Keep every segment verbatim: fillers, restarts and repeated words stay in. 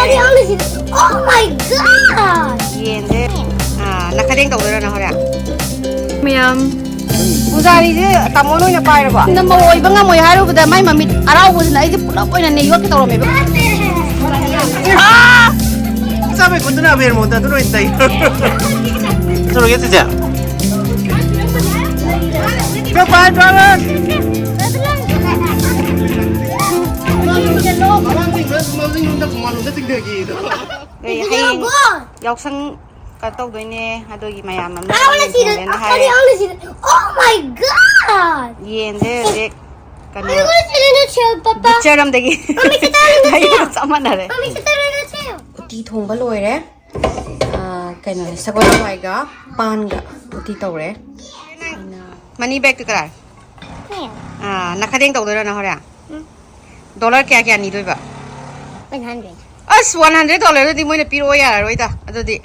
Oh my God! ꯌꯦꯟꯁꯦ, ꯑꯥ, ꯅꯈꯗꯦꯡ ꯇꯧꯗꯣꯏꯔꯣ ꯅꯪ ꯍꯣꯔꯦꯟ? ꯃꯌꯥꯝ, ꯄꯨꯖꯥꯔꯤꯁꯦ ꯇꯥꯃꯣꯅ ꯑꯣꯏꯅ ꯄꯥꯏꯔꯕꯣ? ꯅꯪ ꯃꯧ ꯑꯣꯏꯕ ꯉꯝꯃꯣꯏ ꯍꯥꯏꯔꯨꯕꯗ ꯃꯥꯏ ꯃꯃꯤꯠ ꯑꯔꯥꯎꯕꯁꯤꯅ ꯑꯩꯁꯦ ꯄꯨꯂꯞ ꯑꯣꯏꯅ ꯅꯦꯠꯋꯥꯛꯀꯤ ꯇꯧꯔꯝꯃꯦꯕ꯫ ꯆꯥꯕꯩ ꯈꯨꯟꯗꯨꯅ ꯑꯕꯦꯔ ꯃꯉꯣꯟꯗ ꯑꯗꯨꯅ ꯑꯣꯏꯅ ꯇꯩ꯫ ꯆꯠꯂꯨꯔꯒꯦ ꯆꯤꯆꯦ꯫ ꯆꯠꯄ ꯍꯥꯏꯗ꯭ꯔꯣ ꯑꯉꯥꯡ? ꯑꯩ ꯍꯌꯦꯡ ꯌꯥꯎꯁꯪ ꯀꯩꯅꯣ ꯇꯧꯗꯣꯏꯅꯦ, ꯑꯗꯨꯒꯤ ꯃꯌꯥꯝ ꯑꯃ ꯑꯩꯉꯣꯟꯗ ꯁꯤꯗ, ꯌꯦꯟ ꯊꯣꯡꯒꯦꯅ ꯍꯥꯏꯔꯦ꯫ ꯑꯩꯉꯣꯟꯗ ꯁꯤꯗ, oh my God! ꯌꯦꯟꯁꯦ ꯍꯧꯖꯤꯛ ꯀꯩꯅꯣ, ꯑꯩꯉꯣꯟꯗ ꯁꯤꯗ ꯅꯠꯇꯦ, ꯄꯄꯥ꯫ ꯕꯨꯠꯆꯔ ꯑꯝꯗꯒꯤ ꯃꯃꯤ ꯈꯤꯇꯪ ꯅꯠꯇꯦ꯫ ꯂꯩꯕꯒ ꯆꯞ ꯃꯥꯟꯅꯔꯦ꯫ ꯃꯃꯤ ꯈꯤꯇꯪ ꯅꯠꯇꯦ꯫ ꯎꯇꯤ ꯊꯣꯡꯕ ꯂꯣꯏꯔꯦ꯫ ꯑꯥ, ꯀꯩꯅꯣꯅꯦ, ꯁꯒꯣꯜ ꯍꯋꯥꯏꯒ ꯄꯥꯟꯒ ꯎꯇꯤ ꯇꯧꯔꯦ꯫ ꯃꯅꯤ ꯕꯦꯒꯇꯨ ꯀꯗꯥꯏ? ꯑꯥ, ꯅꯈꯗꯦꯡ ꯇꯧꯗꯣꯏꯔꯣ ꯅꯪ ꯍꯣꯔꯦꯟ? ꯎꯝ꯫ ꯗꯣꯂꯔ ꯀꯌꯥ ꯀꯌꯥ ꯅꯤꯗꯣꯏꯕ? One hundred. ꯑꯁ, ꯋꯥꯟ ꯍꯟꯗ꯭ꯔꯦꯠ ꯗꯣꯂꯔꯗꯨꯗꯤ ꯃꯣꯏꯅ ꯄꯤꯔꯛꯑꯣ ꯌꯥꯔꯔꯣꯏꯗ꯫ ꯑꯗꯨꯗꯤ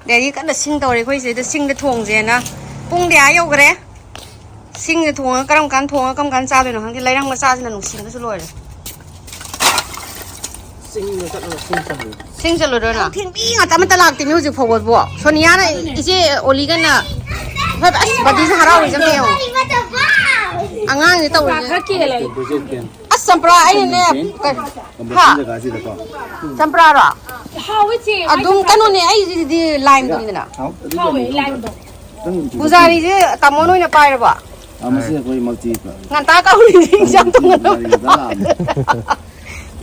ꯗꯦꯗꯤ ꯀꯟꯅ ꯁꯤꯡ ꯇꯧꯔꯤ ꯑꯩꯈꯣꯏ ꯁꯤꯗ, ꯁꯤꯡꯗ ꯊꯣꯡꯁꯦꯅ꯫ ꯄꯨꯡꯗꯤ ꯑꯥ ꯌꯧꯈ꯭ꯔꯦ꯫ ꯁꯤꯡꯗ ꯊꯣꯡꯉꯒ ꯀꯔꯝ ꯀꯥꯟ ꯊꯣꯡꯉꯒ ꯀꯔꯝ ꯀꯥꯟ ꯆꯥꯗꯣꯏꯅꯣ ꯈꯪꯗꯦ꯫ ꯂꯩꯔꯪ ꯃꯆꯥꯁꯤꯅ ꯅꯨꯡꯁꯤꯕꯅꯁꯨ ꯂꯣꯏꯔꯦ꯫ ꯆꯤꯡꯗ ꯆꯠꯂꯒ ꯁꯤꯡ ꯆꯜꯂꯨ꯫ ꯁꯤꯡ ꯆꯜꯂꯨꯗꯣꯏꯔꯣ ꯅꯪ? ꯊꯤꯟꯕꯤ ꯉꯥꯛꯇ ꯑꯃꯠꯇ ꯂꯥꯛꯇꯦꯅꯦ ꯍꯧꯖꯤꯛ ꯐꯥꯎꯕꯕꯨ꯫ ꯁꯣꯅꯤꯌꯥꯅ ꯏꯆꯦ ꯑꯣꯂꯤꯒꯅ ꯍꯣꯏ, ꯑꯁ, ꯕꯗꯤꯁꯦ ꯍꯔꯥꯎꯔꯤꯁꯦ ꯑꯝꯇ ꯌꯦꯡꯉꯣ꯫ ꯑꯉꯥꯡꯁꯦ ꯇꯧꯔꯤꯁꯦ꯫ ꯈꯔ ꯀꯦꯜꯂꯦ꯫ ꯑꯁ, ꯆꯝꯄ꯭ꯔꯥ ꯑꯩꯅꯅꯦ, ꯀ-, ꯍꯥ? ꯆꯝꯄ꯭ꯔꯥꯔꯣ? ꯍꯥꯎꯋꯦ ꯆꯦ꯫ ꯑꯗꯨꯝ ꯀꯩꯅꯣꯅꯦ, ꯑꯩꯁꯤꯗꯤ ꯂꯥꯏꯝꯗꯨꯅꯤꯗꯅ꯫ ꯍꯥꯎꯋꯦ, ꯂꯥꯏꯝꯗꯣ꯫ ꯄꯨꯖꯥꯔꯤꯁꯦ ꯇꯥꯃꯣꯅ ꯑꯣꯏꯅ ꯄꯥꯏꯔꯕꯣ? ꯑꯥ, ꯃꯁꯤ ꯑꯩꯈꯣꯏ ꯃꯜꯇꯤ꯫ ꯉꯟꯇꯥ ꯀꯧꯔꯤꯅꯦ ꯏꯟꯁꯥꯡ ꯊꯣꯡꯒꯗꯕ꯫ ꯉꯟꯇꯥ ꯂꯥꯛꯑꯕꯅꯦ꯫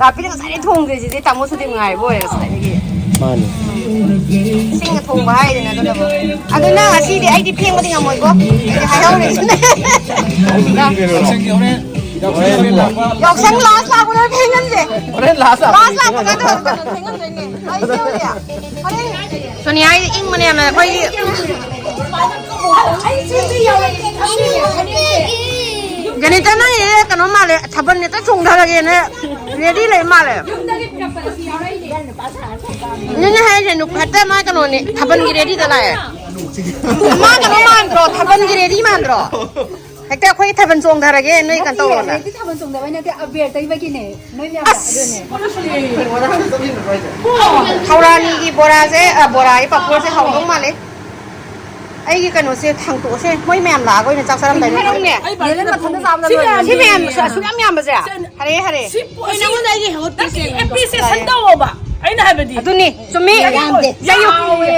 ꯇꯥꯄꯤꯅ ꯉꯁꯥꯏꯗꯩ ꯊꯣꯡꯗ꯭ꯔꯤꯁꯤꯗꯤ ꯇꯥꯃꯣ ꯁꯨꯇꯤ ꯉꯥꯏꯕ ꯑꯣꯏꯔꯦ ꯉꯁꯥꯏꯗꯒꯤ꯫ ꯃꯥꯅꯤ꯫ ꯁꯤꯡꯅ ꯊꯣꯡꯕ ꯍꯥꯏꯗꯅ ꯑꯗꯨꯅꯕꯨ꯫ ꯑꯗꯨ ꯅꯪ ꯉꯁꯤꯗꯤ ꯑꯩꯗꯤ ꯐꯦꯡꯕꯗꯤ ꯉꯝꯃꯣꯏꯀꯣ꯫ ꯑꯩꯗꯤ ꯍꯥꯏꯍꯧꯔꯤꯁꯤꯅꯦ꯫ ꯌꯥꯎꯁꯪꯒꯤ ꯍꯣꯔꯦꯟ, ꯌꯥꯎꯁꯪꯒꯤ ꯍꯣꯔꯦꯟ ꯂꯥꯛꯄ꯫ ꯌꯥꯎꯁꯪ ꯂꯥꯁ ꯂꯥꯛꯄꯗ ꯐꯦꯡꯍꯟꯁꯦ꯫ ꯍꯣꯔꯦꯟ ꯂꯥꯁ ꯂꯥꯛꯄ꯫ ꯂꯥꯁ ꯂꯥꯛꯄ ꯀꯥꯟꯗ ꯐꯦꯡꯍꯟꯗꯣꯏꯅꯦ꯫ ꯑꯩ ꯁꯦ ꯍꯧꯖꯤꯛ꯫ ꯍꯣꯔꯦꯟ꯫ ꯁꯣꯅꯤꯌꯥ ꯏꯪꯕꯅꯦ ꯌꯥꯝꯅ ꯑꯩꯈꯣꯏꯒꯤ꯫ ꯖꯦꯅꯤꯇꯥ, ꯅꯪꯒꯤꯁꯦ ꯀꯩꯅꯣ ꯃꯥꯜꯂꯦ, ꯊꯥꯕꯜ ꯍꯦꯛꯇ ꯆꯣꯡꯊꯔꯒꯦꯅ ꯔꯦꯗꯤ ꯂꯩ ꯃꯥꯜꯂꯦ꯫ ꯑꯗꯨꯅꯦ ꯍꯥꯏꯁꯦ, ꯅꯨ-, ꯍꯦꯛꯇ ꯃꯥ ꯀꯩꯅꯣꯅꯦ, ꯊꯥꯕꯜꯒꯤ ꯔꯦꯗꯤꯗ ꯂꯥꯛꯑꯦ꯫ ꯃꯥ ꯀꯩꯅꯣ ꯃꯥꯟꯗ꯭ꯔꯣ? ꯊꯥꯕꯜꯒꯤ ꯔꯦꯗꯤ ꯃꯥꯟꯗ꯭ꯔꯣ? ꯍꯦꯛꯇ ꯑꯩꯈꯣꯏ ꯊꯥꯕꯜ ꯆꯣꯡꯊꯔꯒꯦ, ꯅꯣꯏ ꯀꯩꯅꯣ ꯇꯧꯔꯣꯅ꯫ ꯍꯧꯖꯤꯛꯇꯤ ꯊꯥꯕꯜ ꯆꯣꯡꯗꯕꯩ ꯅꯠꯇꯦ, ꯑꯕꯦꯔ ꯇꯩꯕꯒꯤꯅꯦ꯫ ꯅꯣꯏ ꯃꯌꯥꯝꯗ ꯑꯁ! ꯑꯗꯨꯅꯦ꯫ ꯍꯧꯔꯥꯅꯤꯒꯤ ꯕꯣꯔꯥꯁꯦ, ꯑ, ꯕꯣꯔꯥꯒꯤ ꯄꯥꯐꯣꯔꯁꯦ ꯍꯥꯎꯗꯧ ꯃꯥꯜꯂꯦ꯫ ꯑꯩꯒꯤ ꯀꯩꯅꯣꯁꯦ ꯊꯥꯡꯇꯣꯛꯑꯁꯦ, ꯃꯣꯏ ꯃꯌꯥꯝ ꯂꯥꯛꯑꯒ ꯑꯣꯏꯅ ꯆꯥꯛ ꯆꯥꯔꯝꯗꯥꯏꯗ꯫ ꯌꯦꯔꯨꯝ ꯃꯊꯟꯇ ꯆꯥꯕꯅ ꯁꯤ ꯂꯣꯏꯔꯦ꯫ ꯃꯌꯥꯝ, ꯁꯤ ꯃꯌꯥꯝ ꯑꯁꯨꯛ ꯌꯥꯝ ꯌꯥꯝꯕꯁꯦ? ꯍꯔꯦ, ꯍꯔꯦ꯫ ꯁꯤ ꯄꯣ-, ꯑꯩ ꯅꯉꯣꯟꯗ ꯑꯩꯒꯤ ꯍꯦꯛ ꯍꯧꯒꯠꯄꯤꯁꯦ ꯅꯪꯒꯤ ꯌꯦꯡꯉꯣ꯫ ꯑꯦꯄ꯭ꯔꯤꯁꯤꯌꯦꯁꯟ ꯇꯧꯋꯣꯕ꯫ ꯑꯩꯅ ꯍꯥꯏꯕꯗꯤ꯫ ꯑꯗꯨꯅꯤ, ꯆꯨꯝꯃꯤ꯫ ꯌꯥꯝꯗꯦ꯫ ꯌꯥꯎꯋꯦ꯫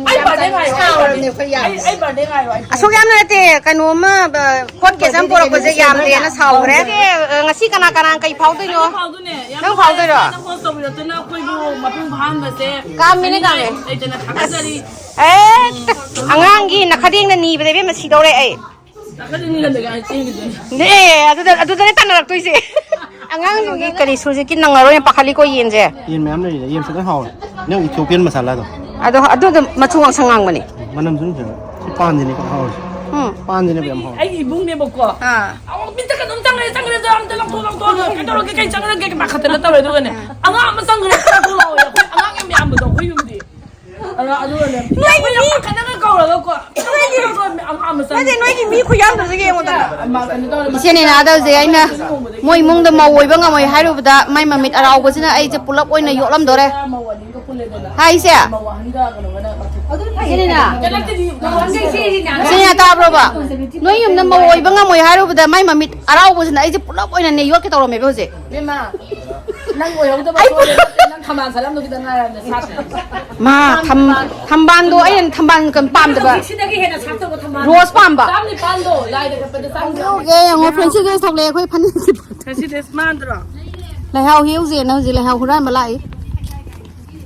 ꯑꯩ ꯕꯥꯔꯗꯦ ꯉꯥꯏꯌꯣ, ꯑꯩ ꯕꯥꯔꯗꯦ꯫ ꯑꯩ, ꯑꯩ ꯕꯥꯔꯗꯦ ꯉꯥꯏꯌꯣ, ꯑꯩ ꯑꯁꯨꯛ ꯌꯥꯝꯅ ꯅꯠꯇꯦ, ꯀꯩꯅꯣꯝꯃ, ꯕ-, ꯍꯣꯠ ꯀꯦꯁ ꯑꯃ ꯄꯣꯔꯛꯄꯁꯦ ꯌꯥꯝꯗꯦꯅ ꯁꯥꯎꯈ꯭ꯔꯦ꯫ ꯑꯦ, ꯉꯁꯤ ꯀꯅꯥ ꯀꯅꯥ ꯀꯩ ꯐꯥꯎꯗꯣꯏꯅꯣ? ꯑꯩ ꯐꯥꯎꯗꯣꯏꯅꯦ꯫ ꯌꯥꯝ ꯅꯪ ꯐꯥꯎꯗꯣꯏꯔꯣ? ꯅꯨꯡꯉꯥꯏꯔꯦ, ꯅꯪ ꯍꯣꯁ ꯇꯧꯕꯤꯔꯛꯇꯨꯅ ꯑꯩꯈꯣꯏꯕꯨ ꯃꯄꯨꯡ ꯐꯥꯍꯟꯕꯁꯦ ꯀꯥꯝꯃꯤꯅꯦ, ꯀꯥꯝꯃꯤ꯫ ꯂꯩꯇꯅ ꯊꯥꯒꯠꯆꯔꯤ꯫ ꯑꯦ, ꯑꯉꯥꯡꯒꯤ ꯅꯈꯗꯦꯡꯅ ꯅꯤꯕꯗ ꯏꯕꯦꯝꯃ ꯁꯤꯗꯧꯔꯦ ꯑꯩ꯫ ꯅꯈꯗꯦꯡ ꯅꯤꯍꯟꯗ ꯀꯥꯏ ꯆꯦꯟꯈꯤꯗꯣꯏꯅꯣ? ꯅꯦ, ꯑꯗꯨꯗ, ꯑꯗꯨꯗꯅꯦ ꯇꯥꯟꯅꯔꯛꯇꯣꯏꯁꯦ꯫ ꯑꯉꯥꯡꯁꯤꯡꯒꯤ ꯀꯔꯤ ꯁꯨꯔꯁꯤꯠꯀꯤ ꯅꯪꯉꯔꯣꯏꯅ ꯄꯥꯈꯠꯂꯤꯀꯣ ꯌꯦꯟꯁꯦ꯫ ꯌꯦꯟ ꯃꯌꯥꯝ ꯂꯩꯔꯤꯗ, ꯌꯦꯟ ꯐꯖꯅ ꯍꯥꯎꯋꯦ꯫ ꯅꯪ ꯏꯊꯤꯑꯣꯄꯤꯌꯟ ꯃꯁꯥꯂꯥꯗꯣ꯫ ꯑꯗꯣ, ꯑꯗꯨꯗꯣ ꯃꯆꯨ ꯉꯥꯡꯁꯪ ꯉꯥꯡꯕꯅꯤ꯫ ꯃꯅꯝꯁꯨ ꯅꯨꯡꯁꯤꯕ꯫ ꯁꯤ ꯄꯥꯟꯁꯤꯅꯦ ꯈ꯭ꯋꯥꯏ ꯍꯥꯎꯔꯤꯁꯦ꯫ ꯎꯝ꯫ ꯄꯥꯟꯁꯤꯅꯦꯕ ꯌꯥꯝ ꯍꯥꯎꯔꯤꯁꯦ꯫ ꯑꯩꯒꯤ ꯏꯕꯨꯡꯅꯦꯕꯀꯣ꯫ ꯑꯥ꯫ ꯑꯃꯨꯛ ꯃꯤꯠꯇ ꯀꯩꯅꯣꯝ ꯆꯪꯈ꯭ꯔꯦ, ꯆꯪꯈ꯭ꯔꯦ, ꯑꯗꯣ ꯑꯝꯇ ꯂꯧꯊꯣꯛ, ꯂꯧꯊꯣꯛꯑꯒ ꯀꯩꯗꯧꯔꯒꯦ, ꯀꯩ ꯆꯪꯈ꯭ꯔꯒꯦ ꯄꯥꯈꯠꯇꯅ ꯇꯧꯔꯦ꯫ ꯑꯗꯨꯒꯅꯦ, ꯑꯉꯥꯡ ꯑꯃ ꯆꯪꯈ꯭ꯔꯦ, ꯂꯧꯊꯣꯛ ꯂꯥꯎꯋꯦ꯫ ꯑꯩꯈꯣꯏ ꯑꯉꯥꯡ ꯌꯥꯝ ꯌꯥꯝꯕꯗꯣ ꯑꯩꯈꯣꯏ ꯌꯨꯝꯗꯤ꯫ ꯑꯗ, ꯑꯗꯨꯒꯅꯦ, ꯅꯣꯏꯒꯤ ꯃꯤ ꯄꯥꯈꯠꯅꯒ ꯀꯧꯔꯒꯀꯣ꯫ ꯅꯣꯏꯒꯤ ꯑꯉꯥꯡ ꯑꯃ ꯆꯪꯈ꯭ꯔꯦ꯫ ꯅꯠꯇꯦ, ꯅꯣꯏꯒꯤ ꯃꯤ ꯈꯨꯌꯥꯝꯗꯨꯁꯨ ꯌꯦꯡꯉꯣꯗꯅ꯫ ꯑꯃ ꯀꯩꯅꯣ ꯇꯧꯔꯦ, ꯏꯆꯦ ꯅꯦꯅꯥꯗꯧꯁꯦ ꯑꯩꯅ ꯃꯣꯏ ꯏꯃꯨꯡꯗ ꯃꯧ ꯑꯣꯏꯕ ꯉꯝꯃꯣꯏ ꯍꯥꯏꯔꯨꯕꯗ ꯃꯥꯏ ꯃꯃꯤꯠ ꯑꯔꯥꯎꯕꯁꯤꯅ ꯑꯩꯁꯦ ꯄꯨꯂꯞ ꯑꯣꯏꯅ ꯌꯣꯠꯂꯝꯗꯣꯔꯦ꯫ ꯍꯥꯏꯁꯦ? ꯏꯆꯦ ꯅꯦꯅꯥ꯫ ꯏꯆꯦ ꯅꯦꯅꯥ ꯇꯥꯕ꯭ꯔꯣꯕ? ꯅꯣꯏ ꯌꯨꯝꯗ ꯃꯧ ꯑꯣꯏꯕ ꯉꯝꯃꯣꯏ ꯍꯥꯏꯔꯨꯕꯗ ꯃꯥꯏ ꯃꯃꯤꯠ ꯑꯔꯥꯎꯕꯁꯤꯅ ꯑꯩꯁꯦ ꯄꯨꯂꯞ ꯑꯣꯏꯅꯅꯦ ꯌꯣꯠꯀꯦ ꯇꯧꯔꯝꯃꯦꯕ ꯍꯧꯖꯤꯛ꯫ ꯏꯕꯦꯝꯃ, ꯅꯪ ꯑꯣꯏꯍꯧꯗꯕ ꯑꯩ ꯁꯣꯏꯗꯅ ꯅꯪ ꯊꯝꯕꯥꯜ ꯁꯥꯠꯂꯝꯗꯣ ꯈꯤꯇꯪ ꯉꯥꯏꯔꯕꯅꯦ, ꯁꯥꯠꯇ꯭ꯔꯦ꯫ ꯃꯥ ꯊꯝ-, ꯊꯝꯕꯥꯜꯗꯣ ꯑꯩꯅ ꯊꯝꯕꯥꯜ ꯀ-, ꯄꯥꯝꯗꯕ꯫ ꯍꯧꯖꯤꯛꯁꯤꯗꯒꯤ ꯍꯦꯟꯅ ꯁꯥꯠꯇꯧꯕ ꯊꯝꯕꯥꯜ꯫ ꯔꯣꯁ ꯄꯥꯝꯕ꯫ ꯆꯥꯝ ꯅꯤꯄꯥꯟꯗꯣ ꯂꯥꯏꯗ ꯀꯠꯄꯗ ꯆꯥꯝ ꯅꯤꯄꯥꯟ꯫ ꯌꯦꯡꯉꯣ, ꯐꯦꯟꯁꯤ ꯗ꯭ꯔꯦꯁ ꯊꯣꯛꯂꯛꯑꯦ ꯑꯩꯈꯣꯏ ꯐꯅꯦꯛꯁꯦ꯫ ꯐꯦꯟꯁꯤ ꯗ꯭ꯔꯦꯁ ꯃꯥꯟꯗ꯭ꯔꯣ? ꯂꯩꯍꯥꯎ ꯍꯦꯛꯎꯁꯦꯅ ꯍꯧꯖꯤꯛ ꯂꯩꯍꯥꯎ ꯍꯨꯔꯥꯟꯕ ꯂꯥꯛꯏ꯫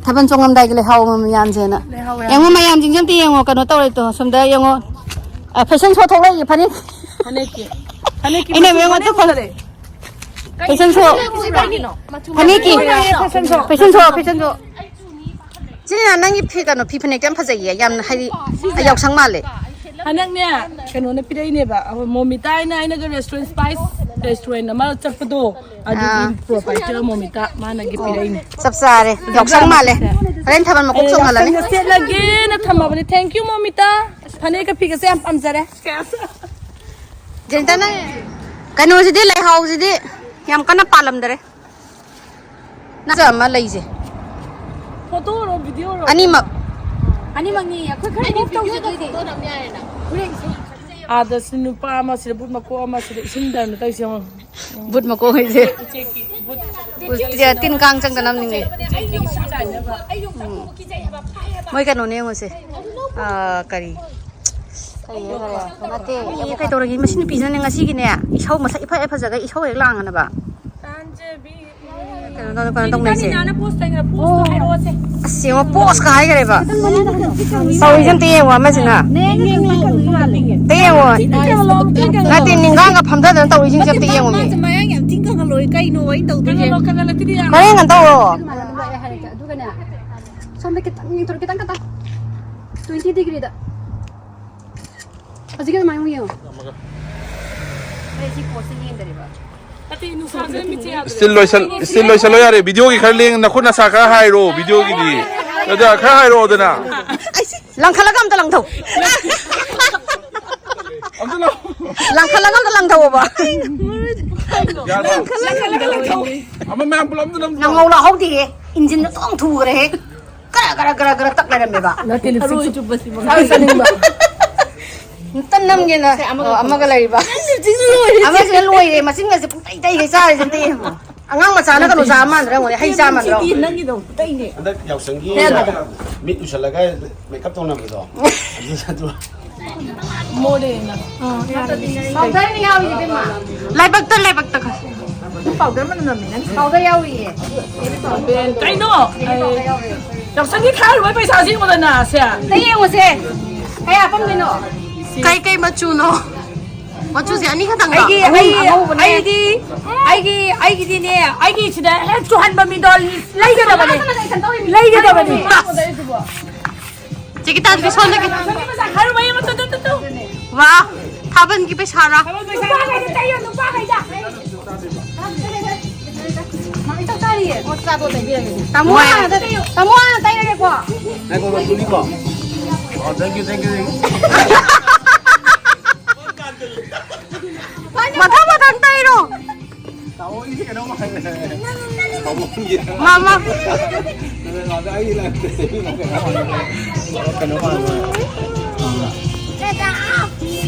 ꯊꯥꯕꯜ ꯆꯣꯡꯉꯝꯗꯥꯏꯒꯤ ꯂꯩꯍꯥꯎ ꯃꯌꯥꯝꯁꯦꯅ꯫ ꯂꯩꯍꯥꯎ ꯌꯥꯝ ꯌꯦꯡꯉꯣ, ꯃꯌꯥꯝꯁꯤꯡꯁꯦ ꯑꯝꯇ ꯌꯦꯡꯉꯣ, ꯀꯩꯅꯣ ꯇꯧꯔꯦ ꯇꯣ, ꯁꯣꯝꯗ ꯌꯦꯡꯉꯣ꯫ ꯑ, ꯐꯦꯁꯟ ꯁꯣ ꯊꯣꯛꯂꯛꯏ ꯐꯅꯦꯛ꯫ ꯐꯅꯦꯛꯀꯤ꯫ ꯐꯅꯦꯛꯀꯤ ꯑꯩꯅ ꯃꯆꯨ ꯃꯌꯥꯝ ꯐꯅꯦꯛ ꯑꯝꯇ ꯐꯖꯔꯦ꯫ Fashion show. ꯀꯩꯅꯣ? ꯐꯅꯦꯛꯀꯤ꯫ Fashion show. Fashion show, fashion show. ꯏꯆꯦ ꯅꯪꯒꯤ ꯐꯤ ꯀꯩꯅꯣ, ꯐꯤ ꯐꯅꯦꯛꯇꯣ ꯌꯥꯝ ꯐꯖꯩꯌꯦ, ꯌꯥꯝꯅ ꯍꯥꯏꯗꯤ ꯁꯤꯁꯦ ꯌꯥꯎꯁꯪ ꯃꯥꯜꯂꯦ꯫ ꯍꯟꯗꯛꯅꯦ ꯀꯩꯅꯣꯅ ꯄꯤꯔꯛꯏꯅꯦꯕ, ꯑꯩꯈꯣꯏ ꯃꯣꯃꯤꯇꯥ ꯍꯥꯏꯅ ꯑꯩꯅꯒ restaurant, Spice restaurant ꯑꯃ ꯆꯠꯄꯗꯣ, ꯑꯗꯨꯒꯤ ꯑꯥ꯫ Proprietor ꯃꯣꯃꯤꯇꯥ ꯃꯥꯅꯒ ꯄꯤꯔꯛꯏꯅꯦ꯫ ꯆꯞ ꯆꯥꯔꯦ, ꯌꯥꯎꯁꯪ ꯃꯥꯜꯂꯦ꯫ ꯍꯣꯔꯦꯟ ꯊꯥꯕꯜ ꯃꯀꯣꯛ ꯑꯩꯅ ꯆꯣꯡꯍꯜꯂꯅꯤ꯫ ꯌꯥꯎꯁꯪꯗ ꯁꯦꯠꯂꯒꯦꯅ ꯊꯝꯃꯕꯅꯦ꯫ Thank you ꯃꯣꯃꯤꯇꯥ꯫ ꯐꯅꯦꯛꯀ ꯐꯤꯒꯁꯦ ꯌꯥꯝ ꯄꯥꯝꯖꯔꯦ꯫ ꯖꯦꯟꯇꯅ ꯀꯩꯅꯣꯁꯤꯗꯤ, ꯂꯩꯍꯥꯎꯁꯤꯗꯤ ꯌꯥꯝ ꯀꯟꯅ ꯄꯥꯜꯂꯝꯗꯔꯦ꯫ ꯅꯆ ꯑꯃ ꯂꯩꯁꯦ꯫ ꯐꯣꯇꯣꯔꯣ, ꯚꯤꯗꯤꯑꯣꯔꯣ? ꯑꯅꯤꯃꯛ꯫ ꯑꯅꯤꯃꯛꯅꯤ꯫ ꯑꯩꯈꯣꯏ ꯈꯔ ꯃꯨꯚ ꯇꯧꯁꯦ ꯑꯗꯨꯏꯗꯤ꯫ ꯑꯥꯗꯁꯨ ꯅꯨꯄꯥ ꯑꯃ, ꯁꯤꯗ ꯕꯨꯠ ꯃꯀꯣꯛ ꯑꯃ, ꯁꯤꯗ ꯏꯁꯤꯡ ꯗꯟ ꯇꯧꯔꯤꯁꯦ ꯌꯦꯡꯉꯣ꯫ ꯕꯨꯠ ꯃꯀꯣꯛ ꯍꯥꯏꯁꯦ꯫ ꯎꯆꯦꯛꯀꯤ ꯕꯨꯠ꯫ ꯎꯆꯦꯛ, ꯇꯤꯟ ꯀꯥꯡ ꯆꯪꯗꯅꯕꯅꯤꯅꯦ꯫ ꯎꯆꯦꯛꯀꯤ ꯏꯁꯤꯡ ꯆꯥꯏꯅꯕ꯫ ꯎꯝ꯫ ꯃꯣꯏ ꯀꯩꯅꯣꯅꯦ ꯌꯦꯡꯉꯨꯁꯦ꯫ ꯑꯥ, ꯀꯔꯤ? ꯀꯩ ꯍꯥꯏꯈꯔꯦ? ꯅꯠꯇꯦ꯫ ꯑꯦ, ꯀꯩ ꯇꯧꯔꯒꯦ? ꯃꯁꯤ ꯅꯨꯄꯤꯁꯤꯅꯅꯦ ꯉꯁꯤꯒꯤꯅꯦ, ꯏꯁꯧ ꯃꯁꯛ ꯏꯐ ꯍꯦꯛ ꯐꯖꯒꯩ ꯏꯁꯧ ꯍꯦꯛ ꯂꯥꯡꯉꯅꯕ꯫ ꯀꯩꯅꯣ ꯇꯧ-, ꯀꯩꯅꯣ ꯇꯧꯅꯩꯁꯦ꯫ ꯅꯤꯅꯥꯅ ꯄꯣꯁ ꯇꯧꯈ꯭ꯔꯦ, ꯄꯣꯁꯇꯣ ꯍꯥꯏꯔꯛꯑꯣꯁꯦ꯫ ꯑꯁ, ꯌꯦꯡꯉꯣ, ꯄꯣꯁꯀ ꯍꯥꯏꯈꯔꯦꯕ꯫ ꯇꯧꯔꯤꯁꯦ ꯑꯝꯇ ꯌꯦꯡꯉꯣ, ꯑꯃꯁꯤꯅ꯫ ꯑꯝꯇ ꯌꯦꯡꯉꯣ꯫ ꯅꯠꯇꯦ, ꯅꯤꯡꯒꯥꯡꯒ ꯐꯝꯊꯗꯅ ꯇꯧꯔꯤꯁꯤꯡꯁꯦ ꯑꯝꯇ ꯌꯦꯡꯉꯣꯃꯤ꯫ ꯃꯥꯁꯦ ꯃꯌꯥꯡ ꯌꯥꯝ ꯊꯤꯅ ꯀꯪꯍꯜꯂꯣꯏ, ꯀꯩꯅꯣ ꯑꯩꯅ ꯇꯧꯗꯣꯏꯁꯦ? ꯃꯔꯦꯡ ꯉꯟ ꯇꯧꯔꯣ꯫ ꯑꯗꯨꯒꯅꯦ, ꯁꯣꯝꯗ ꯈꯤꯇꯪ ꯌꯦꯡꯊꯣꯔꯛꯑꯣ, ꯈꯤꯇꯪ, ꯈꯤꯇꯪ꯫ Twenty degreeꯗ꯫ ꯍꯧꯖꯤꯛꯀꯤ ꯑꯗꯨꯃꯥꯏꯅ ꯑꯃꯨꯛ ꯌꯦꯡꯉꯣ꯫ ꯑꯩ ꯁꯤ ꯄꯣꯠꯁꯦ ꯌꯦꯡꯗꯔꯤꯕ꯫ ꯅꯠꯇꯦ, ꯅꯨꯡꯁꯥꯁꯦ ꯃꯤꯠꯁꯦ ꯌꯥꯗ꯭ꯔꯦ꯫ ꯏꯁꯇꯤꯜ ꯂꯣꯏꯁꯜ-, ꯏꯁꯇꯤꯜ ꯂꯣꯏꯁꯜꯂꯣ ꯌꯥꯔꯦ꯫ ꯚꯤꯗꯤꯑꯣꯒꯤ ꯈꯔ ꯂꯦꯡ-, ꯅꯈꯨꯠ ꯅꯁꯥ ꯈꯔ ꯍꯥꯏꯔꯣ ꯚꯤꯗꯤꯑꯣꯒꯤꯗꯤ꯫ ꯑꯗ ꯈꯔ ꯍꯥꯏꯔꯛꯑꯣꯗꯅ꯫ ꯂꯪꯈꯠꯂꯒ ꯑꯝꯇ ꯂꯪꯊꯧ꯫ ꯑꯝꯇ ꯂꯪ-, ꯂꯪꯈꯠꯂꯒ ꯑꯝꯇ ꯂꯪꯊꯧꯑꯣꯕ꯫ ꯌꯥꯔꯕ? ꯑꯃ ꯃꯌꯥꯝ ꯄꯨꯂꯞ ꯑꯝꯇ ꯂꯪ-, ꯂꯪꯍꯧ ꯂꯥꯛꯍꯧꯗꯦꯍꯦ꯫ ꯏꯟꯖꯤꯟ ꯑꯣꯟꯊꯣꯛ ꯊꯨꯈ꯭ꯔꯦꯍꯦ꯫ ꯒꯔ ꯒꯔ ꯒꯔ ꯒꯔ ꯇꯛ ꯂꯩꯔꯝꯃꯦꯕ꯫ ꯅꯠꯇꯦ, ꯂꯤꯞꯁꯇꯤꯛ ꯆꯨꯞꯄꯁꯤꯕꯨ ꯈꯔ ꯆꯥꯅꯤꯡꯕ꯫ ꯑꯝꯇ ꯅꯝꯒꯦꯅ꯫ ꯁꯦ, ꯑꯃꯒ ꯑꯣ, ꯑꯃꯒ ꯂꯩꯔꯤꯕ꯫ ꯂꯤꯞꯁꯇꯤꯛꯁꯨ ꯂꯣꯏꯔꯦ꯫ ꯑꯃꯁꯤꯅ ꯂꯣꯏꯔꯦ, ꯃꯆꯤꯟꯒꯁꯦ ꯄꯨꯡꯇꯩ ꯇꯩꯒꯩ ꯆꯥꯔꯤꯁꯦ ꯑꯝꯇ ꯌꯦꯡꯉꯣ꯫ ꯑꯉꯥꯡ ꯃꯆꯥꯅꯒ ꯆꯥ ꯃꯥꯟꯗ꯭ꯔꯥ ꯌꯦꯡꯉꯣꯅꯦ, ꯍꯩ ꯆꯥ ꯃꯥꯟꯗ꯭ꯔꯥ ꯌꯦꯡꯉꯣꯅꯦ꯫ ꯅꯪꯒꯤꯗꯣ ꯇꯩꯅꯦ꯫ ꯍꯟꯗꯛ ꯌꯥꯎꯁꯪꯒꯤ ꯃꯤꯠ ꯎꯏꯁꯜꯂꯒ ꯃꯦꯀꯞ ꯇꯧꯅꯕꯗꯣ꯫ ꯑꯗꯨ, ꯑꯗꯨ꯫ ꯃꯣꯔꯦꯅ꯫ ꯄꯥꯎꯗꯔꯅ ꯌꯥꯎꯔꯤꯁꯦ, ꯏꯕꯦꯝꯃ꯫ ꯂꯥꯏꯕꯛꯇ, ꯂꯥꯏꯕꯛꯇ ꯈꯔ꯫ ꯄꯥꯎꯗꯔ ꯃꯅꯝ ꯅꯝꯃꯦ ꯅꯪ꯫ ꯄꯥꯎꯗꯔ ꯌꯥꯎꯔꯤꯌꯦ꯫ ꯀꯩꯅꯣ? ꯌꯥꯎꯁꯪꯒꯤ ꯈꯥꯏꯔꯨꯕꯩ ꯄꯩꯁꯥꯁꯦ ꯌꯦꯡꯉꯨꯗꯅ ꯁꯦ꯫ ꯑꯝꯇ ꯌꯦꯡꯉꯨꯁꯦ꯫ ꯀꯌꯥ ꯍꯥꯞꯄꯝꯗꯣꯏꯅꯣ? ꯀꯩ, ꯀꯩ ꯃꯆꯨꯅꯣ? ꯃꯆꯨꯁꯦ ꯑꯅꯤꯈꯛꯇꯪꯂꯣ? ꯑꯩꯒꯤ, ꯑꯩ, ꯑꯉꯧꯕꯅꯦ꯫ ꯑꯩꯗꯤ, ꯑꯩꯒꯤ, ꯑꯩꯒꯤꯗꯤꯅꯦ, ꯑꯩꯒꯤ ꯁꯤꯗ ꯍꯦꯛ ꯆꯨꯍꯟꯕ ꯃꯤꯗꯣ ꯂꯩꯒꯗꯕꯅꯦ꯫ ꯂꯩꯒꯗꯕꯅꯦ꯫ ꯆꯦ ꯒꯤꯇꯥꯟꯖꯂꯤ, ꯁꯣꯝꯗꯒꯤ꯫ ꯍꯥꯏꯔꯨꯕ ꯌꯦꯡꯉꯣ, ꯇꯨ, ꯇꯨ, ꯇꯨ, ꯇꯨ꯫ ꯋꯥ, ꯊꯥꯕꯜꯒꯤ ꯄꯩꯁꯥꯔꯥ? ꯅꯨꯄꯥꯈꯩꯗ ꯇꯩꯌꯣ, ꯅꯨꯄꯥꯈꯩꯗ꯫ ꯇꯥꯃꯣ ꯍꯥꯟꯅ, ꯇꯥꯃꯣ ꯍꯥꯟꯅ ꯇꯩꯔꯒꯦꯀꯣ꯫ ꯉꯥꯏꯈꯣ, ꯉꯥꯏꯈꯣ, ꯇꯨꯂꯤꯀꯣ꯫ ꯑꯣ, thank you, thank you, thank you꯫ ꯃꯊꯪ ꯃꯊꯪ ꯇꯩꯔꯣ꯫ ꯃꯥꯃꯥ꯫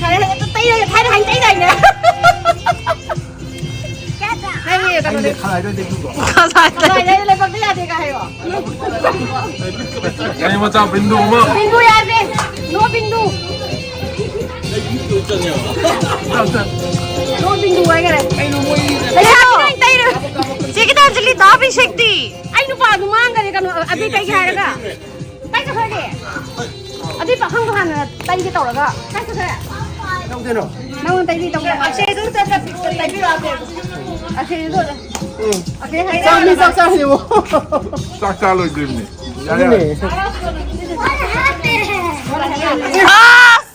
ꯈꯔ ꯍꯦꯟꯅ ꯇꯩꯔꯒ ꯊꯥꯏꯅ ꯍꯥꯏꯅ ꯇꯩꯗꯥꯏꯅꯦ? ꯍꯥꯏꯗꯤ ꯀꯩꯅꯣꯗꯤ ꯈꯖꯥꯏꯗ꯫ ꯈꯖꯥꯏꯗ ꯂꯩꯕꯥꯛꯇ ꯌꯥꯗꯦꯒ ꯍꯥꯏꯌꯣ꯫ ꯀꯩ ꯃꯆꯥ ꯕꯤꯟꯗꯨ ꯑꯃ꯫ ꯕꯤꯟꯗꯨ ꯌꯥꯗꯦ꯫ ꯅꯣ ꯕꯤꯟꯗꯨ꯫ ꯅꯣ ꯕꯤꯟꯗꯨ ꯍꯥꯏꯈꯔꯦ꯫ ꯂꯩꯁꯥꯕꯤ ꯅꯣꯏ ꯇꯩꯔꯣ꯫ ꯆꯦ ꯒꯤꯇꯥꯟꯖꯂꯤ ꯗꯥ ꯑꯕꯤꯁꯦꯛꯇꯤ꯫ ꯑꯩ ꯅꯨꯄꯥꯗꯨ ꯃꯥꯡꯈꯔꯦ ꯀꯩꯅꯣ ꯑꯕꯤ ꯀꯩꯒꯤ ꯍꯥꯏꯔꯒ꯫ ꯀꯥꯏ ꯆꯠꯈ꯭ꯔꯒꯦ? ꯑꯗꯨꯏ ꯄꯥꯈꯪꯗꯣ ꯍꯥꯟꯅ ꯇꯩꯒꯦ ꯇꯧꯔꯒ ꯀꯥꯏ ꯆꯠꯈ꯭ꯔꯦ? ꯀꯩꯗꯧꯗꯣꯏꯅꯣ? ꯅꯪꯉꯣꯟꯗ ꯇꯩꯕꯤ ꯇꯧꯒꯦ꯫ ꯑꯛꯁꯦꯗꯨ ꯆꯠ-, ꯆꯠ-, ꯇꯩꯕꯤꯔꯛꯑꯣ ꯑꯛꯁꯦꯗꯨ꯫ ꯑꯛꯁꯦꯗꯨ ꯆꯠꯂꯦ꯫ ꯎꯝ꯫ ꯑꯛꯁꯦ ꯍꯥꯏꯔꯦ꯫ ꯆꯥꯛ ꯃꯤ ꯆꯥꯛ ꯆꯥꯔꯤꯕꯣ? ꯆꯥꯛ ꯆꯥ ꯂꯣꯏꯗ꯭ꯔꯤꯕꯅꯤ꯫ ꯌꯥꯔꯦ, ꯌꯥꯔꯦ꯫ ꯑꯗꯨꯅꯦ꯫ ꯑꯁ!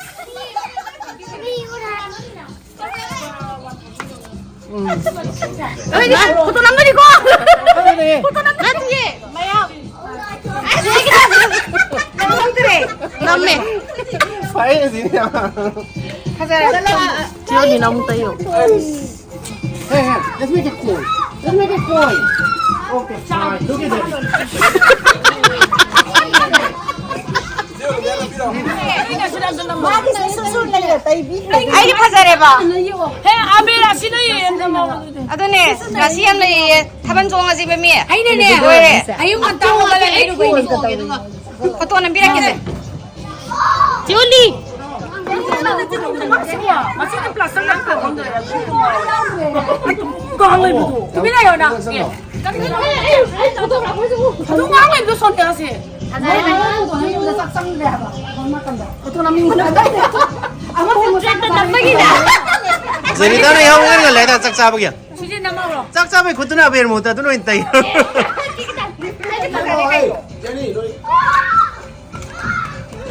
ꯎꯝ꯫ ꯅꯣꯏꯗꯤ ꯐꯣꯇꯣ ꯅꯝꯒꯅꯤꯀꯣ? ꯑꯗꯨꯅꯦ꯫ ꯐꯣꯇꯣ ꯅꯝ-, ꯅꯠꯇꯤꯌꯦ, ꯃꯌꯥꯝ꯫ ꯅꯝꯍꯧꯗ꯭ꯔꯦ꯫ ꯅꯝꯃꯦ꯫ ꯐꯩ ꯑꯁꯤꯅꯦ꯫ ꯐꯖꯔꯦ꯫ ꯆꯦ ꯑꯣꯂꯤꯅ ꯑꯃꯨꯛ ꯇꯩꯌꯣ꯫ Hey, hey, let's make a call. Let's make a call. Okay, fine. Look at that. ꯑꯩꯗꯤ ꯐꯖꯔꯦꯕ꯫ ꯍꯦ, ꯑꯕꯦꯔ ꯑꯁꯤ ꯂꯩꯌꯦ꯫ ꯑꯗꯨꯅꯦ, ꯉꯁꯤ ꯌꯥꯝ ꯂꯩꯌꯦ꯫ ꯊꯥꯕꯜ ꯆꯣꯡꯉꯁꯤ, ꯕꯦꯝꯃꯤ꯫ ꯑꯩꯅꯅꯦ, ꯂꯣꯏꯔꯦ꯫ ꯑꯌꯨꯛ ꯉꯟꯇꯥ ꯍꯧꯒꯠꯂꯒ ꯂꯩꯔꯨꯕꯩꯅꯦ꯫ ꯐꯣꯇꯣ ꯅꯝꯕꯤꯔꯛꯀꯦꯁꯦ꯫ ꯆꯦ ꯑꯣꯂꯤ꯫ ꯃꯁꯤꯗꯤ ꯄ꯭ꯂꯥꯁꯇꯔ ꯅꯠꯇ꯭ꯔꯣ? ꯈꯪꯗ꯭ꯔꯦ꯫ ꯀꯥꯡ ꯂꯩꯕꯗꯣ꯫ ꯇꯨꯃꯤꯟ ꯂꯩꯌꯣ ꯅꯪ꯫ ꯑꯦ꯫ ꯑꯗꯨ ꯉꯥꯡ ꯂꯩꯕꯗꯣ ꯁꯣꯅꯤꯌꯥꯁꯦ꯫ ꯖꯦꯅꯤꯇꯥꯅ ꯌꯥꯎ ꯉꯟ ꯉꯜꯂꯦꯗ ꯆꯥꯛ ꯆꯥꯕꯒꯤ꯫ ꯁꯤꯁꯦ ꯅꯝꯍꯧꯔꯣ꯫ ꯆꯥꯛ ꯆꯥꯕꯩ ꯈꯨꯠꯇꯨꯅ ꯑꯕꯦꯔ ꯃꯍꯨꯠꯇ ꯑꯗꯨꯅ ꯑꯣꯏꯅ ꯇꯩ꯫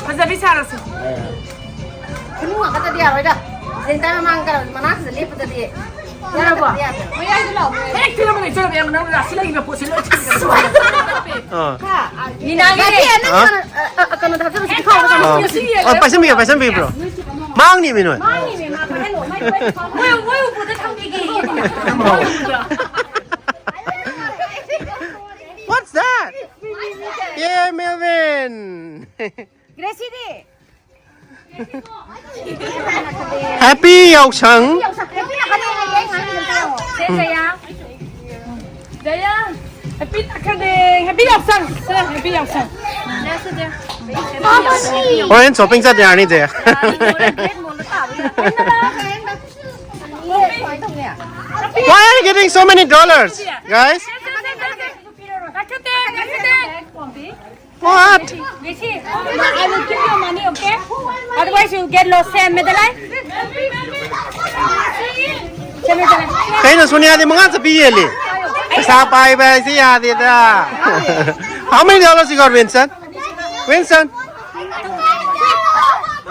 ꯐꯖꯕꯤ ꯁꯥꯔꯁꯤ꯫ ꯈꯨꯅꯨ ꯉꯥꯛꯇꯗꯤ ꯌꯥꯔꯣꯏꯗ꯫ ꯖꯦꯅꯤꯇꯥ ꯃꯃꯥꯡ ꯀꯩꯅꯣ ꯃꯅꯥꯛꯁꯤꯗ ꯂꯦꯞꯄꯗꯗꯤ ꯌꯥꯔꯕꯣ? ꯌꯥꯗꯦ, ꯌꯥꯗꯦ꯫ ꯃꯌꯥꯏꯗ ꯂꯥꯛꯑꯣ, ꯃꯌꯥꯏꯗ꯫ ꯍꯦꯛ ꯐꯤꯂꯝ ꯑꯃ ꯂꯩꯖꯔꯕ ꯌꯥꯝ ꯅꯪ ꯔꯥꯁꯤ ꯂꯩꯕ ꯄꯣꯠꯁꯦ ꯂꯣꯏ ꯊꯤꯔꯒ ꯑꯥ꯫ ꯍꯥ? ꯃꯤꯅꯥꯒꯤ꯫ ꯅꯠꯇꯦ, ꯅꯪ ꯑꯥ? ꯀꯩꯅꯣ, ꯑ, ꯑ, ꯀꯩꯅꯣꯗ ꯍꯥꯞꯆꯜꯂꯁꯤ, ꯄꯤꯈꯥꯎꯗ ꯍꯥꯞꯆꯜꯂꯁꯤ꯫ ꯑꯥ꯫ ꯑꯣ, ꯄꯥꯏꯁꯟꯕꯤꯒꯦ, ꯄꯥꯏꯁꯟꯕꯤꯕ꯭ꯔꯣ? ꯃꯥꯡꯅꯤ ꯃꯤ ꯅꯣꯏ꯫ ꯃꯥꯡꯅꯤ ꯃꯤ, ꯃꯥ ꯄꯥꯏꯍꯜꯂꯣ, ꯃꯥꯏ ꯄꯥꯏꯍꯜꯂꯣ꯫ ꯃꯣꯏ, ꯃꯣꯏ ꯎꯄꯨ What's that? Yeah, Melvin. Gracie D? Happy ꯌꯥꯎꯁꯪ꯫ ꯁꯦ, ꯖꯌꯥ꯫ ꯖꯌꯥ, happy ꯇꯥꯈ꯭ꯔꯗꯦ, happy ꯌꯥꯎꯁꯪ꯫ ꯁꯦ, happy ꯌꯥꯎꯁꯪ꯫ ꯍꯣꯔꯦꯟ shopping ꯆꯠ ꯌꯥꯔꯅꯤ, ꯖꯌꯥ꯫ Why are you getting so many dollars, guys? What? I will give you money, okay? Otherwise, you get lost. ꯀꯩꯅꯣ, ꯁꯣꯅꯤꯌꯥꯗꯤ ꯃꯉꯥ ꯆꯠꯄꯤ ꯌꯦꯜꯂꯤ? ꯄꯩꯁꯥ ꯄꯥꯏꯕ ꯍꯥꯏꯁꯤ ꯌꯥꯗꯦꯗ꯫ How many dollars you got, Winston? Winston?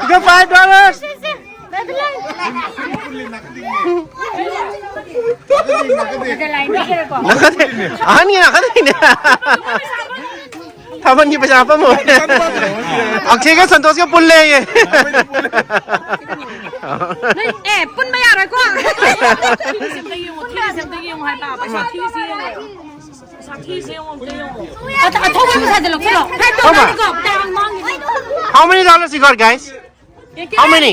You got five dollars? ꯅꯥꯀꯟꯗꯩꯅꯦ꯫ ꯑꯍꯟꯒꯤ ꯅꯥꯀꯟꯗꯩꯅꯦ꯫ ꯊꯥꯕꯜꯒꯤ ꯄꯩꯁꯥ ꯍꯥꯞꯄꯝꯃꯣꯏ꯫ ꯑꯛꯁꯦꯒ ꯁꯟꯇꯣꯁꯀ ꯄꯨꯜꯂꯦꯌꯦ꯫ ꯅꯣꯏ, ꯑꯦ, ꯄꯨꯟꯕ ꯌꯥꯔꯣꯏꯀꯣ꯫ ꯊꯤꯔꯤꯁꯦ ꯑꯝꯇ ꯌꯦꯡꯉꯣ, ꯊꯤꯔꯤꯁꯦ ꯑꯝꯇ ꯌꯦꯡꯉꯣ ꯍꯥꯏꯕ꯫ ꯄꯩꯁꯥ ꯊꯤꯔꯤꯁꯦ ꯌꯦꯡꯉꯣ꯫ ꯄꯩꯁꯥ ꯊꯤꯔꯤꯁꯦ ꯌꯦꯡꯉꯣ, ꯑꯝꯇ ꯌꯦꯡꯉꯣ꯫ ꯑꯊꯧꯕ ꯄꯩꯁꯥꯗꯣ ꯂꯧꯁꯤꯜꯂꯣ꯫ Five dollar ꯅꯤꯀꯣ, ꯇꯥꯡ ꯃꯥꯡꯉꯤꯅꯦ꯫ How many dollars you got, guys? How many?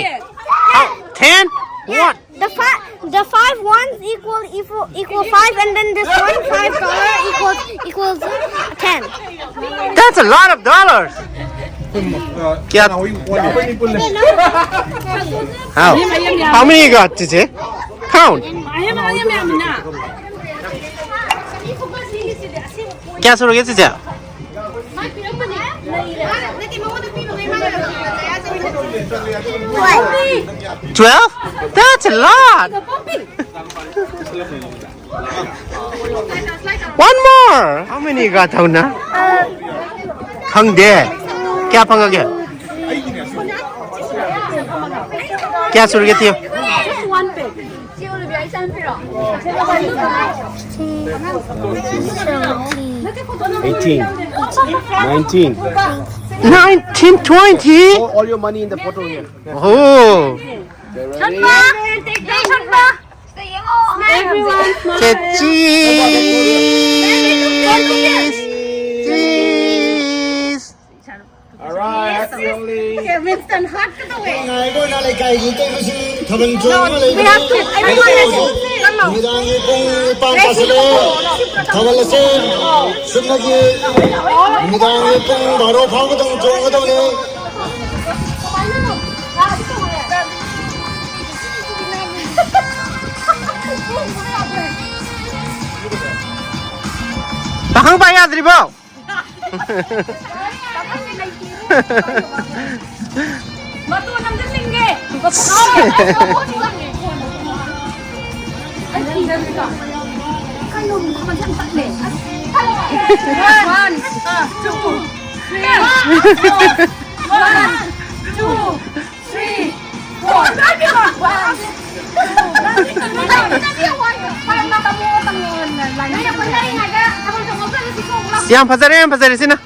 How? Ten? What? The five, the five ones equal, equal, equal five, and then this one, five dollar equals, equals ten. That's a lot of dollars. क्या? How? How many you got, ꯆꯤꯆꯦ? Count. क्या ꯁꯨꯔꯒꯦ, ꯆꯤꯆꯦ? Twelve? That's a lot. One more. How many got out now? ꯈꯪꯗꯦ꯫ ꯀꯌꯥ ꯐꯪꯉꯒꯦ? ꯀꯌꯥ ꯁꯨꯔꯒꯦ ꯊꯤꯌꯨ꯫ Eighteen. Nineteen. Nineteen, twenty. All, all your money in the photo here. Oh. ꯁꯣꯠꯄ! ꯁꯣꯠꯄ! ꯁꯤꯗ ꯌꯦꯡꯉꯣ! Everyone, smile. Cheese! Cheese! All right, happy Holi. Okay, Winston, heart to the way. ꯉꯥꯏꯕ ꯑꯣꯏꯅ ꯂꯩꯀꯥꯏꯒꯤ ꯏꯇꯩꯃꯁꯤꯡ ꯊꯥꯕꯜ ꯆꯣꯡꯕ ꯂꯩꯕꯅꯤ꯫ Everyone, let's go. ꯅꯨꯃꯤꯗꯥꯡꯒꯤ ꯄꯨꯡ ꯅꯤꯄꯥꯟ ꯇꯥꯁꯤꯜꯂꯦ꯫ ꯊꯥꯕꯜ ꯑꯁꯦ ꯁꯨꯞꯅꯒꯤ ꯅꯨꯃꯤꯗꯥꯡꯒꯤ ꯄꯨꯡ ꯕꯥꯔꯣ ꯐꯥꯎꯕꯗꯪ ꯆꯣꯡꯒꯗꯧꯅꯤ꯫ ꯄꯥꯈꯪ ꯄꯥꯏ ꯌꯥꯗ꯭ꯔꯤꯕꯣ? ꯃꯇꯣꯟ ꯑꯝꯇ ꯆꯤꯡꯒꯦ꯫ ꯀꯩꯅꯣ, ꯃꯈꯣꯟꯁꯦ ꯌꯥꯝ ꯇꯞꯄꯦ꯫ ꯑꯁ, one, two, three, four. One, two, three, four. ꯌꯥꯝ ꯐꯖꯔꯦ, ꯌꯥꯝ ꯐꯖꯔꯦ ꯁꯤꯅ꯫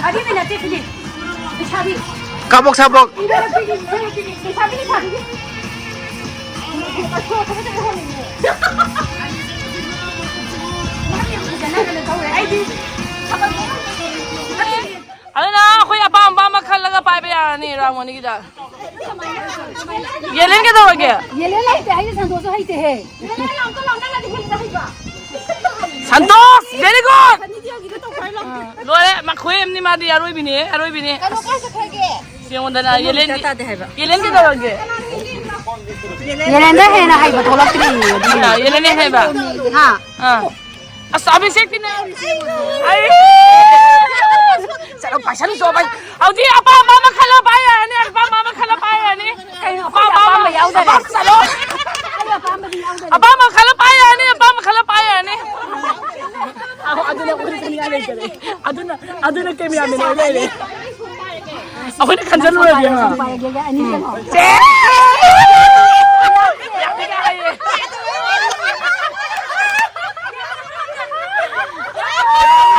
ꯑꯔꯤꯕ ꯅꯠꯇꯦ ꯁꯤꯗꯤ꯫ ꯂꯩꯁꯥꯕꯤ꯫ ꯀꯥꯕꯣꯛ ꯁꯥꯕꯣꯛ꯫ ꯂꯩꯁꯥꯕꯤ, ꯂꯩꯁꯥꯕꯤ꯫ ꯑꯩꯗꯤ ꯑꯗꯨꯅ ꯑꯩꯈꯣꯏ ꯑꯄꯥꯝ ꯑꯄꯥꯝꯕ ꯈꯜꯂꯒ ꯄꯥꯏꯕ ꯌꯥꯔꯅꯤ ꯔꯥꯎꯟ ꯑꯅꯤꯒꯤꯗ꯫ ꯌꯦꯂꯦꯟ ꯀꯩꯗꯧꯔꯒꯦ? ꯌꯦꯂꯦꯟ ꯂꯩꯇꯦ, ꯑꯩꯗꯤ ꯁꯟꯇꯣꯁꯁꯨ ꯍꯩꯇꯦꯍꯦ꯫ Santosh, very good! ꯂꯣꯏꯔꯦ, ꯃꯈꯣꯏ ꯑꯃꯅꯤ ꯃꯥꯗꯤ ꯑꯔꯣꯏꯕꯤꯅꯦ, ꯑꯔꯣꯏꯕꯤꯅꯦ꯫ ꯀꯩꯅꯣ ꯀꯥꯏ ꯆꯠꯈ꯭ꯔꯒꯦ? ꯌꯦꯡꯉꯣꯗꯅ, ꯌꯦꯂꯦꯟ, ꯌꯦꯂꯦꯟ ꯀꯩꯗꯧꯔꯒꯦ? ꯌꯦꯂꯦꯟꯗ ꯍꯦꯟꯅ ꯍꯩꯕ ꯊꯣꯛꯂꯛꯇ꯭ꯔꯤꯌꯦ, ꯑꯗꯨꯒꯤ꯫ ꯑꯥ, ꯌꯦꯂꯦꯟ ꯍꯩꯕ꯫ ꯍꯥ? ꯑꯥ꯫ ꯑꯁ, ꯑꯕꯤꯁꯦꯛꯇꯤꯅꯦ꯫ ꯑꯩ꯫ ꯆꯠꯂꯣ, ꯄꯥꯏꯁꯜꯂꯨꯆꯣ, ꯄꯥꯏ-, ꯍꯧꯖꯤꯛ ꯑꯄꯥꯝꯕ ꯑꯃ ꯈꯜꯂꯣ, ꯄꯥꯏ ꯌꯥꯔꯅꯤ, ꯑꯄꯥꯝꯕ ꯑꯃ ꯈꯜꯂꯣ, ꯄꯥꯏ ꯌꯥꯔꯅꯤ꯫ ꯀꯩꯅꯣ, ꯑꯩꯈꯣꯏꯗꯤ ꯑꯄꯥꯝꯕ ꯑꯄꯥꯝꯕ ꯑꯃ, ꯌꯥꯎꯗꯔꯦ꯫ ꯑꯄꯥꯝꯕ ꯆꯠꯂꯣ꯫ ꯑꯩ ꯑꯄꯥꯝꯕꯗꯤ ꯌꯥꯎꯗꯔꯦ꯫ ꯑꯄꯥꯝꯕ ꯈꯜꯂꯣ, ꯄꯥꯏ ꯌꯥꯔꯅꯤ, ꯑꯄꯥꯝꯕ ꯈꯜꯂꯣ, ꯄꯥꯏ ꯌꯥꯔꯅꯤ꯫ ꯑꯍꯣ, ꯑꯗꯨꯅ ꯑꯩꯈꯣꯏꯗꯤ ꯁꯅꯤꯡꯉꯥꯏ ꯂꯩꯇꯔꯦ꯫ ꯑꯗꯨꯅ, ꯑꯗꯨꯅ ꯀꯦꯃꯦꯔꯥꯃꯦꯟ ꯑꯣꯏ ꯂꯩꯔꯦ꯫ ꯑꯩꯈꯣꯏꯅ ꯈꯟꯖꯜꯂꯨꯔꯗꯤ, ꯍꯥ? ꯄꯥꯏꯔꯒꯦ, ꯑꯅꯤ ꯆꯪꯉꯣ꯫ ꯆꯦ!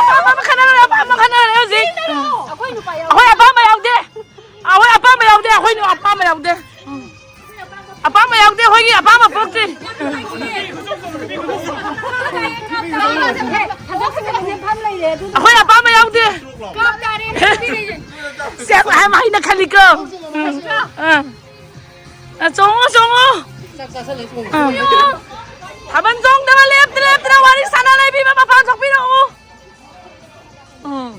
ꯑꯄꯥꯝꯕ ꯑꯃ ꯈꯟꯅꯔꯦ, ꯑꯄꯥꯝꯕ ꯑꯃ ꯈꯟꯅꯔꯦ ꯍꯧꯖꯤꯛ꯫ ꯑꯩꯈꯣꯏ ꯑꯄꯥꯝꯕ ꯌꯥꯎꯗꯦ꯫ ꯑꯩꯈꯣꯏ ꯑꯄꯥꯝꯕ ꯌꯥꯎꯗꯦ, ꯑꯩꯈꯣꯏ ꯑꯄꯥꯝꯕ ꯌꯥꯎꯗꯦ꯫ ꯎꯝ꯫ ꯑꯩꯈꯣꯏ ꯑꯄꯥꯝꯕ ꯌꯥꯎꯗꯦ꯫ ꯀꯥꯞ ꯇꯥꯔꯦ꯫ ꯁꯦ, ꯍꯥꯏ ꯃꯍꯩꯅ ꯈꯜꯂꯤꯀꯣ꯫ ꯎꯝ, ꯑꯥ꯫ ꯑ, ꯆꯣꯡꯉꯣ, ꯆꯣꯡꯉꯣ꯫ ꯆꯥꯛ ꯆꯥꯁꯜꯂꯦ, ꯆꯣꯡꯉꯣ꯫ ꯑ꯫ ꯊꯥꯕꯜ ꯆꯣꯡꯗꯕ ꯂꯦꯞꯇ ꯂꯦꯞꯇꯅ ꯋꯥꯔꯤ ꯁꯥꯟꯅ ꯂꯩꯕꯤꯕ ꯃꯄꯥꯟ ꯊꯣꯛꯄꯤꯔꯛꯎ꯫ ꯎꯝ꯫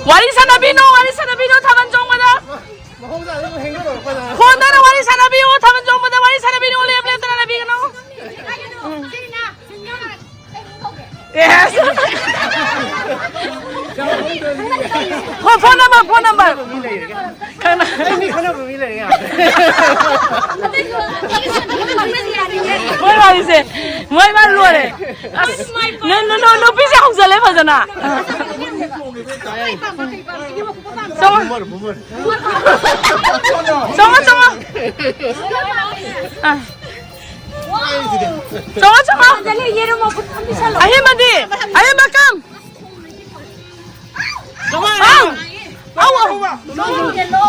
ꯋꯥꯔꯤ ꯁꯥꯟꯅꯕꯤꯅꯣ, ꯋꯥꯔꯤ ꯁꯥꯟꯅꯕꯤꯅꯣ ꯊꯥꯕꯜ ꯆꯣꯡꯕꯗ꯫ ꯃꯍꯧꯁꯥꯗ ꯑꯗꯨꯝ ꯍꯦꯡꯒꯠꯂꯛꯄꯗ꯫ ꯐꯣꯟꯗꯅ ꯋꯥꯔꯤ ꯁꯥꯟꯅꯕꯤꯌꯨ, ꯊꯥꯕꯜ ꯆꯣꯡꯕꯗ ꯋꯥꯔꯤ ꯁꯥꯟꯅꯕꯤꯅꯣ, ꯂꯦꯞ ꯂꯦꯞꯇꯅ ꯂꯩꯕꯤꯒꯅꯨ꯫ ꯎꯝ꯫ Yes. ꯍꯣꯏ, phone number, phone number. ꯈꯪꯅ- ꯑꯩ ꯃꯤ ꯈꯪꯅꯕ ꯃꯤ ꯂꯩꯔꯦ ꯌꯥꯔꯦ꯫ ꯃꯣꯏ ꯋꯥꯔꯤꯁꯦ, ꯃꯣꯏ ꯋꯥꯔꯤ ꯂꯣꯏꯔꯦ꯫ ꯑꯁ, ꯅ-, ꯅ-, ꯅ-, ꯅꯨꯄꯤꯁꯦ ꯍꯧꯖꯜꯂꯦ ꯐꯖꯅ꯫ ꯆꯪꯉꯣ꯫ ꯆꯪꯉꯣ, ꯆꯪꯉꯣ꯫ ꯑ꯫ ꯆꯪꯉꯣ, ꯆꯪꯉꯣ꯫ ꯑꯍꯦꯟꯕꯗꯤ? ꯑꯍꯦꯟꯕ ꯀꯝ? ꯑꯧ! ꯑꯧ!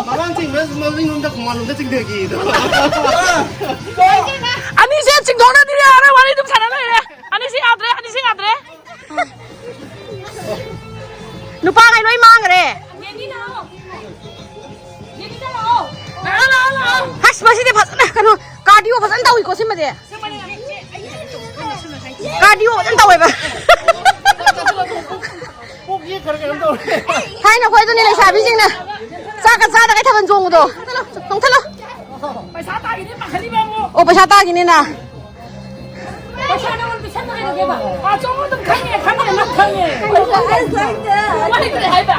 ꯃꯃꯥꯡ ꯆꯤꯡꯕ ꯃꯃꯤꯡꯂꯣꯝꯗ ꯈꯣꯡꯕꯥꯟꯂꯣꯝꯗ ꯆꯤꯡꯊꯈꯤꯗꯣ꯫ ꯑꯅꯤꯁꯦ ꯆꯤꯡꯊꯣꯛꯅꯗꯤ ꯌꯥꯔꯣꯏ, ꯋꯥꯔꯤ ꯑꯗꯨꯝ ꯁꯥꯟꯅ ꯂꯩꯔꯦ꯫ ꯑꯅꯤꯁꯦ ꯌꯥꯗ꯭ꯔꯦ, ꯑꯅꯤꯁꯦ ꯌꯥꯗ꯭ꯔꯦ꯫ ꯅꯨꯄꯥꯈꯩ ꯂꯣꯏ ꯃꯥꯡꯈ꯭ꯔꯦ꯫ ꯍꯁ, ꯃꯁꯤꯗꯤ ꯐꯖꯅ ꯀꯩꯅꯣ, cardio ꯐꯖꯅ ꯇꯧꯏꯀꯣ ꯁꯤꯃꯗꯤ꯫ Cardio ꯐꯖꯅ ꯇꯧꯋꯦꯕ꯫ ꯊꯥꯏꯅ ꯑꯩꯈꯣꯏ ꯑꯗꯨꯅꯤ ꯂꯩꯁꯥꯕꯤꯁꯤꯡꯅ ꯆꯥꯛꯀ ꯆꯥꯗꯈꯩ ꯊꯥꯕꯜ ꯆꯣꯡꯕꯗꯣ꯫ ꯆꯣꯡꯊꯠꯂꯣ꯫ ꯄꯩꯁꯥ ꯇꯥꯈꯤꯅꯤ ꯄꯥꯈꯠꯂꯤꯕ ꯑꯃꯨꯛ꯫ ꯑꯣ, ꯄꯩꯁꯥ ꯇꯥꯈꯤꯅꯤꯅ꯫ ꯄꯩꯁꯥ ꯅꯉꯣꯟꯗ ꯄꯤꯁꯟꯕ ꯀꯩꯗꯧꯒꯦꯕ? ꯑꯥ, ꯆꯣꯡꯉꯣ ꯑꯗꯨꯝ ꯈꯪꯉꯦ, ꯈꯪꯉꯦ, ꯅꯪ ꯈꯪꯉꯦ꯫ ꯀꯃꯥꯏꯅ ꯇꯧꯔꯦ ꯍꯥꯏꯕ?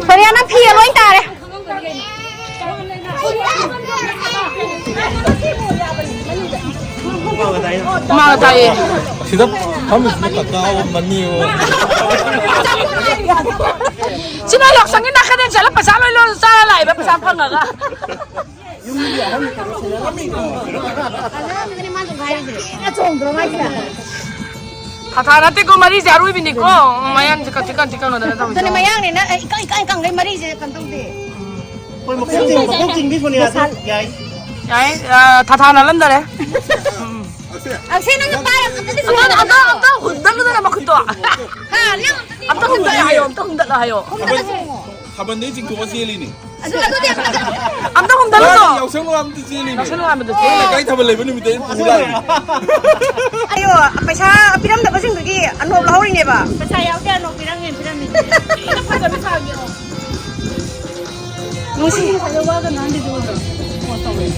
ꯐꯔꯦ, ꯅꯪ ꯐꯤ ꯂꯣꯏ ꯇꯥꯔꯦ꯫ ꯃꯥꯒ ꯇꯥꯏꯌꯦ꯫ ꯑꯁꯤꯗ ꯐꯝꯃꯤꯁꯤꯅ ꯀꯀꯥ ꯑꯣ ꯃꯅꯤ ꯑꯣ꯫ ꯁꯤ ꯅꯣꯏ ꯌꯥꯎꯁꯪꯒꯤ ꯅꯥꯀꯟꯗ ꯆꯠꯂ ꯄꯩꯁꯥ ꯂꯣꯏ ꯂꯣꯏ ꯆꯥꯔ ꯂꯥꯛꯏꯕ ꯄꯩꯁꯥ ꯐꯪꯉꯒ꯫ ꯊꯥꯊꯥ ꯅꯠꯇꯦꯀꯣ, ꯃꯔꯤꯁꯦ ꯑꯔꯣꯏꯕꯤꯅꯤꯀꯣ꯫ ꯃꯌꯥꯡꯁꯦ ꯀꯟ ꯀꯟ ꯀꯟ ꯀꯩꯅꯣꯗꯅ ꯇꯧꯔꯤꯁꯦ꯫ ꯑꯗꯨꯅꯦ ꯃꯌꯥꯡꯅꯤꯅ, ꯑꯦ, ꯏꯀꯪ ꯏꯀꯪ ꯀꯪꯒꯩ ꯃꯔꯤꯁꯦ ꯀꯩꯅꯣ ꯇꯧꯗꯦ꯫ ꯍꯣꯏ, ꯃꯀꯣꯛ ꯆꯤꯡ-, ꯃꯀꯣꯛ ꯆꯤꯡꯕꯤ ꯁꯣꯅꯤꯌꯥꯁꯨ ꯌꯥꯏ꯫ ꯌꯥꯏ, ꯑ, ꯊꯥꯊꯥ ꯅꯥꯜꯂꯝꯗꯔꯦ꯫ ꯑꯛꯁꯦ, ꯅꯪꯅ ꯄꯥꯏꯔꯒ ꯑꯝꯇ ꯑꯝꯇ, ꯑꯝꯇ, ꯑꯝꯇ ꯍꯨꯟꯗꯠꯂꯨꯗꯅ ꯃꯈꯨꯠꯇꯣ꯫ ꯍꯥ, ꯅꯪ ꯑꯝꯇ ꯍꯨꯟꯗꯠꯂꯣ ꯍꯥꯏꯌꯣ, ꯑꯝꯇ ꯍꯨꯟꯗꯠꯂꯣ ꯍꯥꯏꯌꯣ꯫ ꯍꯨꯟꯗꯠꯂꯁꯤ ꯌꯦꯡꯉꯣ꯫ ꯊꯥꯕꯜꯗꯩ ꯆꯤꯡꯊꯣꯛꯑ ꯆꯦꯜꯂꯤꯅꯤ꯫ ꯑꯗꯨ, ꯑꯗꯨꯗꯤ ꯑꯝꯇ ꯍꯨꯟꯗꯠꯂꯨ꯫ ꯌꯥꯎꯁꯪ ꯂꯥꯝꯗ ꯆꯦꯜꯂꯤꯅꯤ꯫ ꯌꯥꯎꯁꯪ ꯂꯥꯝꯗ ꯆꯦꯜꯂꯤ꯫ ꯂꯩꯀꯥꯏ ꯊꯥꯕꯜ ꯂꯩꯕ ꯅꯨꯃꯤꯠꯇ ꯑꯩꯅ ꯄꯨ ꯂꯥꯛꯏꯅꯤ꯫ ꯑꯌꯣ, ꯄꯩꯁꯥ ꯄꯤꯔꯝꯗꯕꯁꯤꯡꯗꯨꯒꯤ ꯑꯅꯣꯞ ꯂꯧꯍꯧꯔꯤꯅꯦꯕ꯫ ꯄꯩꯁꯥ ꯌꯥꯎꯗꯦ, ꯑꯅꯣꯞ ꯄꯤꯔꯝꯃꯦ, ꯄꯤꯔꯝꯃꯦ꯫ ꯐꯖꯅ ꯁꯥꯒꯦ꯫ ꯅꯨꯡꯁꯤ꯫ ꯉꯁꯥꯏꯗ ꯋꯥꯒ ꯉꯥꯡꯗꯦ, ꯑꯗꯨꯒ ꯀꯣꯜ ꯇꯧꯔꯦ꯫